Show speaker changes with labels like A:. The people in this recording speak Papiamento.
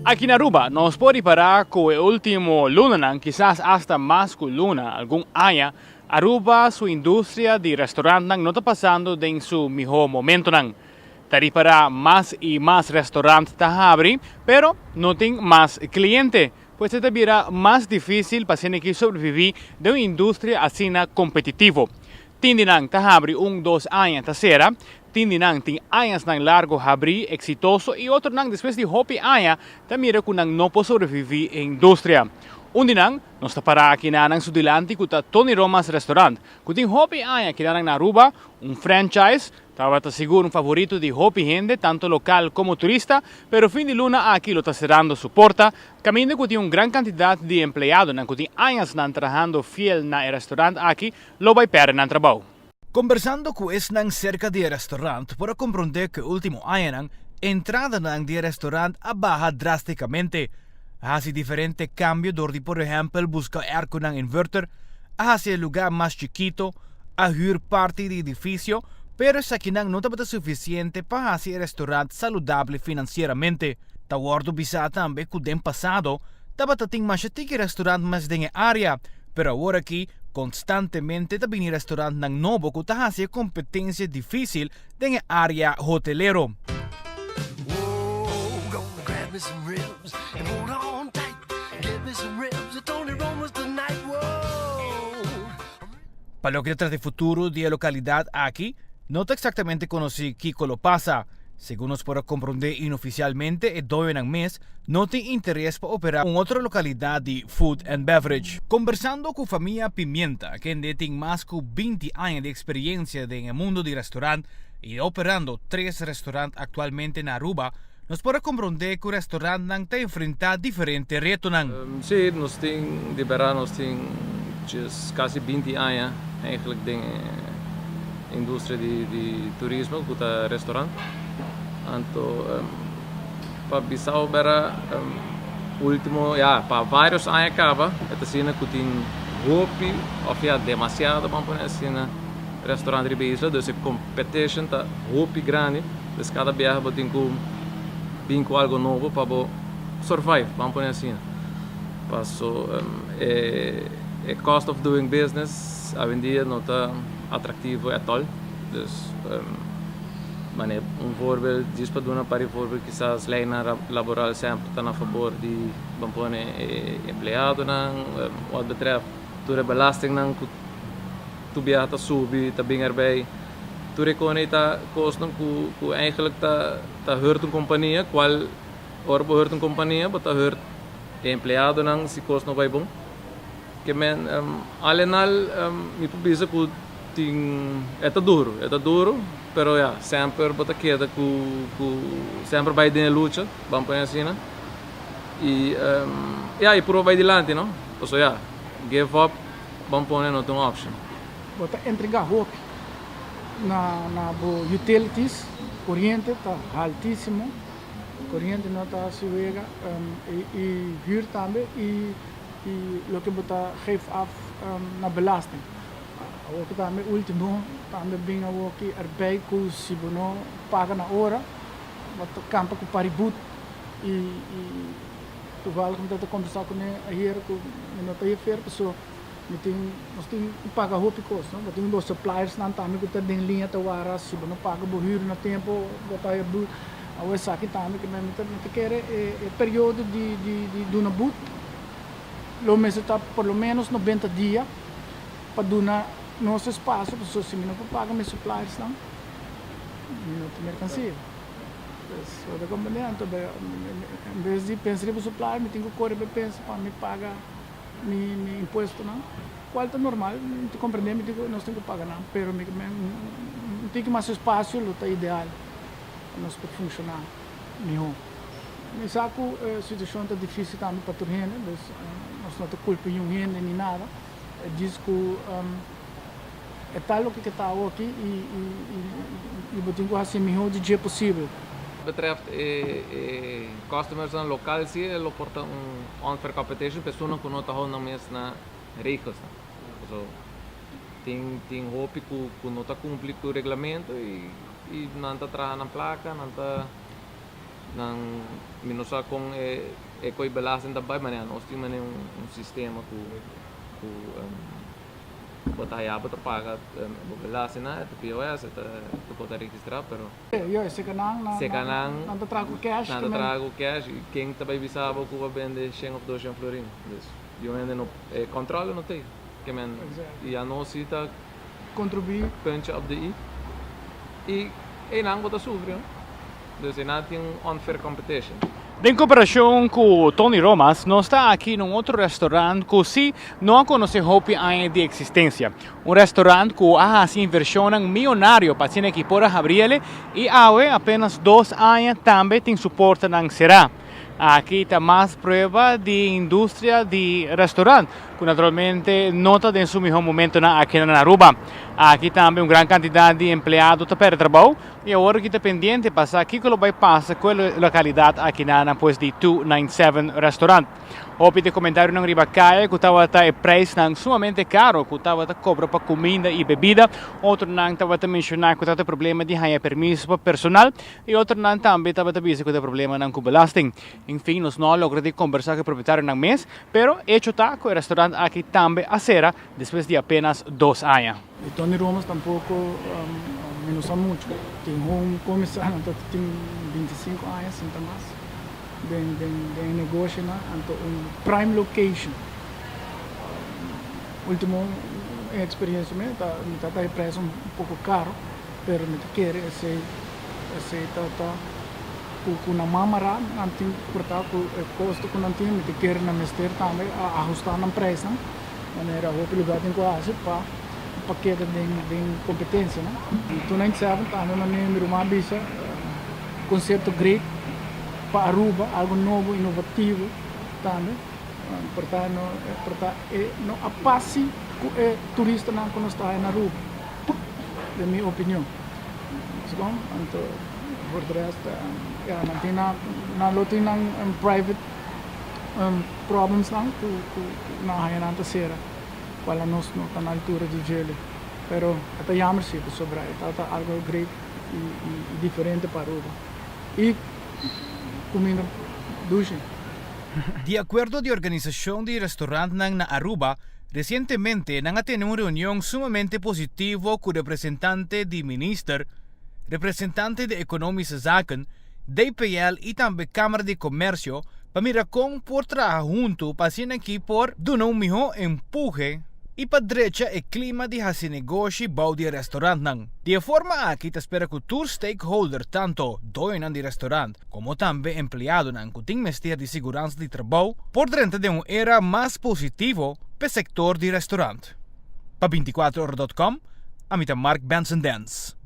A: Aki na Aruba, nos por ripara cu e ultimo lunanan, kisas hasta mas cu luna, algun aña, Aruba su industria di restaurantnan no ta pasando den su miho momentonan. Ta ripara mas y mas restaurant ta habri, pero no tin mas cliente. Pues e ta bira mas dificil pa asina ki sobrevivi den un industria asina competitivo. Tin di nan ta habri un dos aña ta cera, tin di nan tin añasnan largo habri exitoso y otronan despues di hopi aña ta mira cu nan no por sobrevivi e industria. Un di nan nos ta para aki na nan su dilanti cu ta Tony Roma's Restaurant cu tin hopi aña kidanan na Aruba, un franchise, Tabata sigur un favorito di hopi hende, tanto local como turista, pero fin di luna aki lo ta cerando su porta, caminda cu tin un gran cantidad di empleadonan cu tin añasnan trahando fiel na e restaurant aki lo bay perde nan trabou.
B: Combersando cu esnan cerca di e restaurant por a compronde cu e ultimo añanan entradanan di e restaurant a baha drasticamente. A haci diferente cambio door di por ehempel busca airconan inverter, a haci e lugar mas chikito, a huur parti di edificio, pero esakinan no tabata suficiente pa haci e restaurant saludable financieramente. Ta wordo bisa tambe cu den pasado tabata tin masha tiki restaurant mas den e area, pero awor aki constantemente ta bini restaurantnan nobo cu ta haci e competencia dificil den e area hotelero. Pa loke ta trata e futuro di e localidad aki, no ta exactamente conoci kico lo pasa. Segun nos por a comprende inoficialmente e doyonan mes no tin interes pa opera un otro localidad di food and beverage. Combersando cu famia Pimienta, kende tin mas cu 20 aña di experiencia den e mundo di restaurant y operando tres restaurant actualmente na Aruba, nos por a comprende cu restaurantnan ta enfrenta diferente retonan.
C: Sí, nos tin, di berdad nos tin just casi 20 aña eigenlijk den e industria di turismo cu ta restaurant. Anto pa bisa bera ultimo, ya, pa varios aña caba e ta asina cu tin hopi of ya demasiado, ban pone asina, restaurant riba e isla, dus e competition ta hopi grandi. Dus cada biaha bo tin cu bin cu algo nobo pa bo survive, ban pone asina. Paso e cost of doing business awendia no ta atractivo at all. Dus mane un voorbeeld, djis pa duna un par di voorbeeld, kisas leynan laboral semper ta na fabor di, ban pone, e empleadonan, wat betreft tur e belastingnan cu tur biaha ta subi, ta bin erbij. Tur e kone ta kosnan ku ku eigenlijk ta ta hurt un kompania, kual ora bo hurt un kompania bo ta hurt e empleadonan si kos no bai bon. Ke men al en al mi por bisa ku tin e ta duru, e ta duru, pero ya semper bo ta keda ku ku semper bai den e lucha, ban pone asina, i ya i purba bai dilanti no, pasobra ya give up ban pone no ta un option.
D: Bo ta entrega hopi na na bo utilities, coriente ta haltisimo, coriente no ta haci wega y huur tambe y y loke bo ta geef af na belasting. Awoki tambe ultimo tambe bin awoki erbij cu si bo no paga na ora bo ta campa cu pariboet y y toevallig mi tabata conversa cune ayer cu mi no ta hier paso. Mi tin, nos tin ku paga hopi kos, no? Bo tin bo suppliersnan tambe ku ta den liña ta wara, si bo no paga bo hür na tempo, bo ta haya but. Awor esaki tambe ke mi ta, mi ta kere e e periodo di di di duna but lo mester ta por lo menos 90 dia pa duna nos espasio, pasobra si mi no por paga mi suppliersnan, mi no tin merkansia. Pues, bo ta komprende? Anto, en bes di pensa riba supplier, mi tin ku kore pa pensa pa mi paga. Mi mi impuestonan, cual ta normal, mi ta comprende, mi tin cu, nos tin cu paga nan, pero mi un tiki mas espacio lo ta ideal pa nos por funciona miho. Mi sa cu e situacion ta dificil tambe pa tur hende, dus nos no ta culpa niun hende ni nada, e djis cu e ta loke ke ta awoki y y bo tin cu haci miho di dje posibel.
C: Betreft e customersnan local si e lo por ta un unfair competition pa esunnan cu no ta hou nan mes na regelsnan. Pasobra tin tin hopi cu cu no ta cumpli cu reglamento y y nan ta traha nan placa, nan ta. Nan mi no sa kon e e koi belasting ta bai manera nos tin manera un sistema ku ku bo ta haya bo ta paga bo belastingnan e ta POS e ta bo ta registra pero
D: Yo e seka nan nan
C: seka nan
D: nan ta traha ku cash
C: nan ta traha ku cash i ken ta bai bisa bo ku bo a bende shen of doshen florin dus yu hende no e controle no tei ke men i anos si ta
D: Contribui.
C: Puntje op de i i einan bo ta sufri no dus einan tin un unfair competition.
A: Den komparashon ku Tony Romas, nos ta aki na un otro restaurant ku si no a konosé hopi aña di eksistensia. Un restaurant ku a hasi invershonnan mionario pa asina ki por a habriele i awe apenas dos aña tambe tin su portanan será. Aki ta mas prueba di industria di restaurant ku naturalmente no ta den su mihó momentonan aki na Aruba. Aki tambe un gran kantidat di empleado ta pèrdè trabou i awor aki ta pendiente pa sa kiko lo bai pasa ku e lokalidat akinan pues di 297 Restaurant. Hopi di comentarionan riba kaya ku tabata e prijsnan sumamente karo ku tabata kobra pa kuminda i bebida. Otronan tabata menshoná ku tabata problema di haña permiso pa personal i otronan tambe tabata bisa ku ta problemanan ku belasting. En fin, nos no a logra di kombersá ku e propietarionan mes, pero echo ta ku e restaurant aki tambe a sera despues di apenas dos aña.
D: I Tony Romas tampoko mi no sa mucho. Tin home komisario ta tin 25 aña sinta mas. Den den den e negoshonan anto un prime location. Ultimo experiencia mi ta mi ta ta e prijs un poco caro pero mi ta kere esey esey ta ta cu cu nan mamara nan tin por ta cu e costo cu nan tin mi ta kere nan mester tambe a ahusta nan prijsnan manera hopi lugar tin cu haci pa pa keda den den competencia no. 297 tambe manera mi ruman a bisa Concepto great pa Aruba, algo nobo, innovativo tambe. Por ta no por ta e no a pasi cu e turistanan cu nos ta haya na Aruba, den mi opinion. Bon, anto voor de rest, ya, nan tin nan nan lo tin nan private problems nan cu cu nan haya nan ta cera, cual anos no ta na altura di djele. Pero e ta jammer si, pasobra e ta algo great. I diferente pa Aruba i kuminda dushi.
B: Di akuerdo di organisashon di restaurantnan na Aruba, resientemente nan a tene un reunion sumamente positivo ku representante di minister, representante di Economische Zaken, DPL i tambe Kamara di Komersio pa mira kon por traha huntu pa asina ki por duna un mihó empuhe i pa drecha e klima di hasi negoshi bou di e restaurantnan. Di e forma aki ta spera ku tur stakeholder tanto doñonan di restaurant komo tambe empleadonan ku tin mester di siguransa di trabou por drenta den un era mas positivo p'e sektor di restaurant. Pa 24 ora dot com, ami ta Mark Benson Dens.